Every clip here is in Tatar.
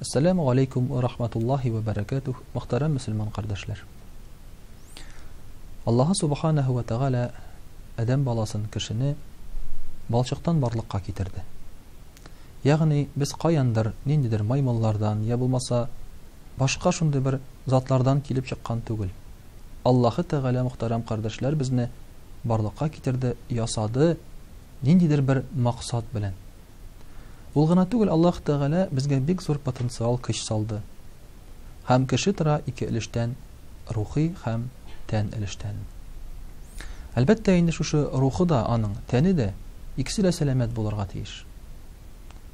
Әссәләмү галәйкүм вә рахматуллаһи вә бәрәкәтүһ, мөхтәрәм мөселман кардәшләр! Аллаһы Субханаһу вә Тәгалә адәм баласын, кешене балчыктан барлыкка китерде. Ягъни без каяндыр, ниндидер маймыллардан, я булмаса башка шундый бер затлардан килеп чыккан түгел. Аллаһы Тәгалә, мөхтәрәм кардәшләр, безне барлыкка китерде, ясады ниндидер бер максат белән. Ул гына түгел, Аллаһ Тәгалә безгә бик зур потенциал көч салды. Һәм кеше тора ике өлештән, рухи һәм тән өлештән. Әлбәттә инде шушы рухы да аның, тәне дә, икесе дә сәламәт булырга тиеш.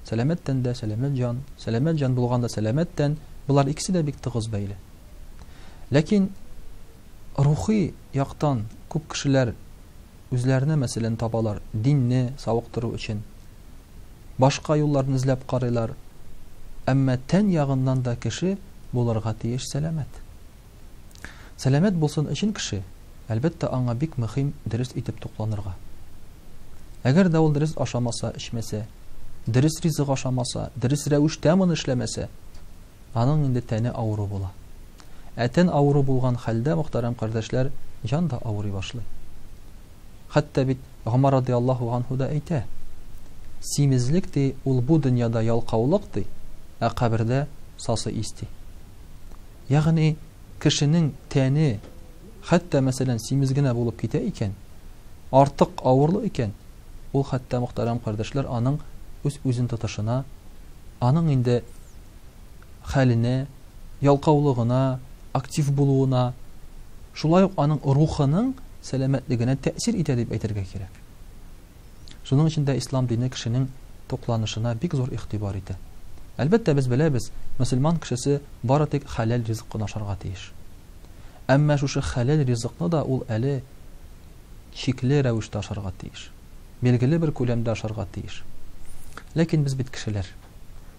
Сәламәт тәндә сәламәт җан, сәламәт җан булганда сәламәт тән, болар икесе дә бик тыгыз бәйле. Ләкин рухи яктан күп кешеләр Үзләренә, мәсәлән, табалар, динне савыктыру өчен. Башка юлларны эзләп карыйлар. Әмма тән ягыннан да кеше булырга тиеш сәламәт. Сәламәт булсын өчен кеше, әлбәттә, аңа бик мөхим дөрес итеп тукланырга. Әгәр дә ул дөрес ашамаса, эчмәсә, дөрес ризык ашамаса, дөрес рәвештә моны эшләмәсә, Аның инде тәне авыру була. Ә тән авыру булган хәлдә, мөхтәрәм кардәшләр, җан да авырый башлый. Хәтта бит Гомәр радыяллаһу ганһу да әйтә, Симезлек, ди, ул бу дөньяда ялкаулык, ди, ә кабердә сасы ис, ди. Ягъни кешенең тәне, хәтта, мәсәлән, симез генә булып китә икән, артык авырлы икән, ул хәтта, мөхтәрәм кардәшләр, аның үз-үзен тотышына, аның инде хәленә, ялкаулыгына, актив булуына, шулай ук аның рухының сәламәтлегенә тәэсир итә дип әйтергә кирәк. Шуның өчен дә ислам дине кешенең тукланышына бик зур игътибар итә. Әлбәттә, без беләбез, мөселман кешесе бары тик хәләл ризык кына ашарга тиеш. Әмма шушы хәләл ризыкны да ул әле чикле рәвештә ашарга тиеш. Билгеле бер күләмдә ашарга тиеш. Ләкин без бит кешеләр.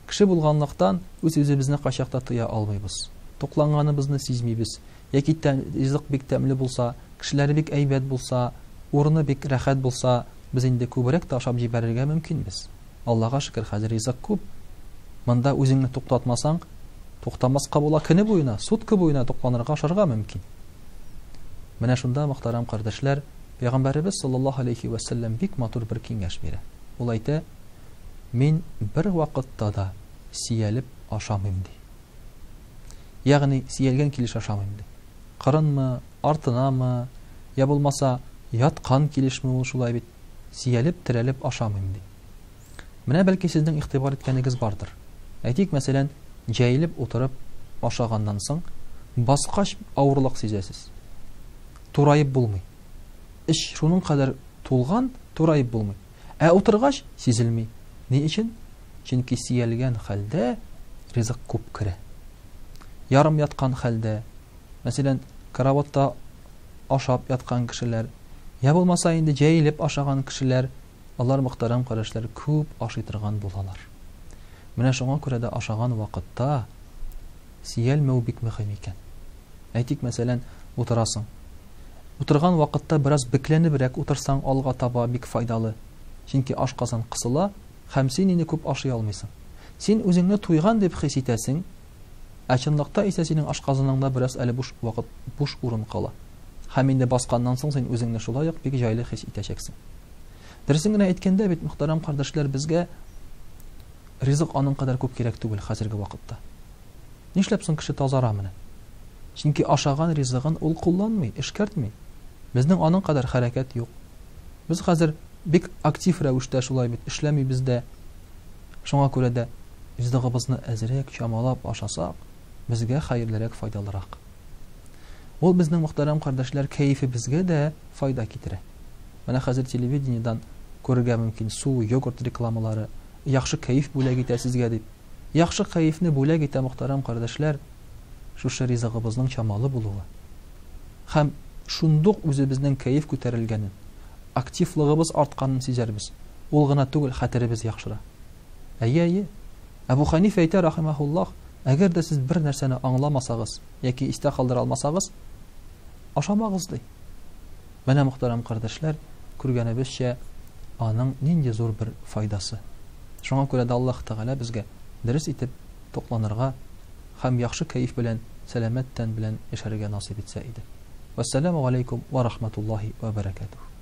Кеше булганлыктан, үз-үзебезне кайчакта тыя алмыйбыз. Тукланганыбызны сизмибез. Яки тәм, ризык бик тәмле булса, кешеләре бик әйбәт булса, урыны бик рәхәт булса, без инде күбрәк тә ашап җибәрергә мөмкинбез. Аллага шөкер, хәзер ризык күп. Монда үзеңне туктатмасаң, туктамаска була, көне буена, сутка буена тукланырга, ашарга мөмкин. Менә шунда, мөхтәрәм кардәшләр, Пәйгамбәребез саллаллаһу алейһи вә сәлләм бик матур бер киңәш бирә. Ул әйтә, Мин бервакытта да сөялеп ашамыйм, ди. Ягъни сөялгән килеш ашамыйм, ди. Кырынмы, артынамы, я булмаса, яткан килешме ул шулай бит, сөялеп, терәлеп ашамыйм, ди. Менә бәлки сезнең игътибар иткәнегез бардыр. Әйтик, мәсәлән, җәелеп утырып ашаганнан соң, баскач авырлык сизәсез. Тураеп булмый. Эч шуның кадәр тулган, тураеп булмый. Ә утыргач, сизелми. Ни өчен? Чөнки сөялгән хәлдә ризык күп керә. Ярым яткан хәлдә, мәсәлән, караватта ашап яткан кешеләр, я булмаса инде җәелеп ашаган кешеләр, алар, мөхтәрәм кардәшләр, күп ашый торган булалар. Менә шуңа күрә дә ашаган вакытта сөялмәү бик мөһим икән. Әйтик, мәсәлән, утырасың. Утырган вакытта бераз бөкләнебрәк утырсаң, алга таба бик файдалы. Чөнки ашказан кысыла һәм син инде күп ашый алмыйсың. Син үзеңне туйган дип хис итәсең, ә чынлыкта исә синең ашказаныңда бераз әле буш вакыт, буш урын кала. Һәм инде басканнан соң син үзеңне шулай ук бик җайлы хис итәчәксең. Дөресен генә әйткәндә бит, мөхтәрәм кардәшләр, безгә ризык аның кадәр күп кирәк түгел хәзерге вакытта. Нишләп соң кеше тазара менә? Чөнки ашаган ризыгын ул кулланмый, эшкәртми. Безнең аның кадәр хәрәкәт юк. Без хәзер бик актив рәвештә шулай бит эшләмибез дә. Шуңа күрә дә ризыгыбызны әзрәк чамалап ашасак, безгә хәерлерәк, файдалырак. Ул безнең мөхтәрәм кардәшләр кәефебезгә дә файда китерә. Менә хәзер телевидениедән күрергә мөмкин су, йогурт рекламалары, яхшы кәеф бүләк итә сезгә дип. Яхшы кәефне бүләк итә, мөхтәрәм кардәшләр, шушы ризыгыбызның чамалы булуы. Һәм шундук үзебезнең кәеф күтәрелгәнен, активлыгыбыз артканын сизәрбез. Ул гына түгел, хәтеребез яхшыра. Әйе, әйе. Әбу Хәнифә әйтә, рахимаһуллаһ, әгәр дә сез бер нәрсәне аңламасагыз яки истә калдыра алмасагыз, ашамагыз, ди. Менә, мөхтәрәм кардәшләр, күргәнебезчә, аның нинди зур бер файдасы. Шуңа күрә дә Аллаһ Тәгалә безгә дөрес итеп тукланырга һәм яхшы кәеф белән, сәламәт тән белән яшәргә насыйп итсә иде. Вәссәламү галәйкүм вә рахматуллаһи вә бәрәкәтүһ.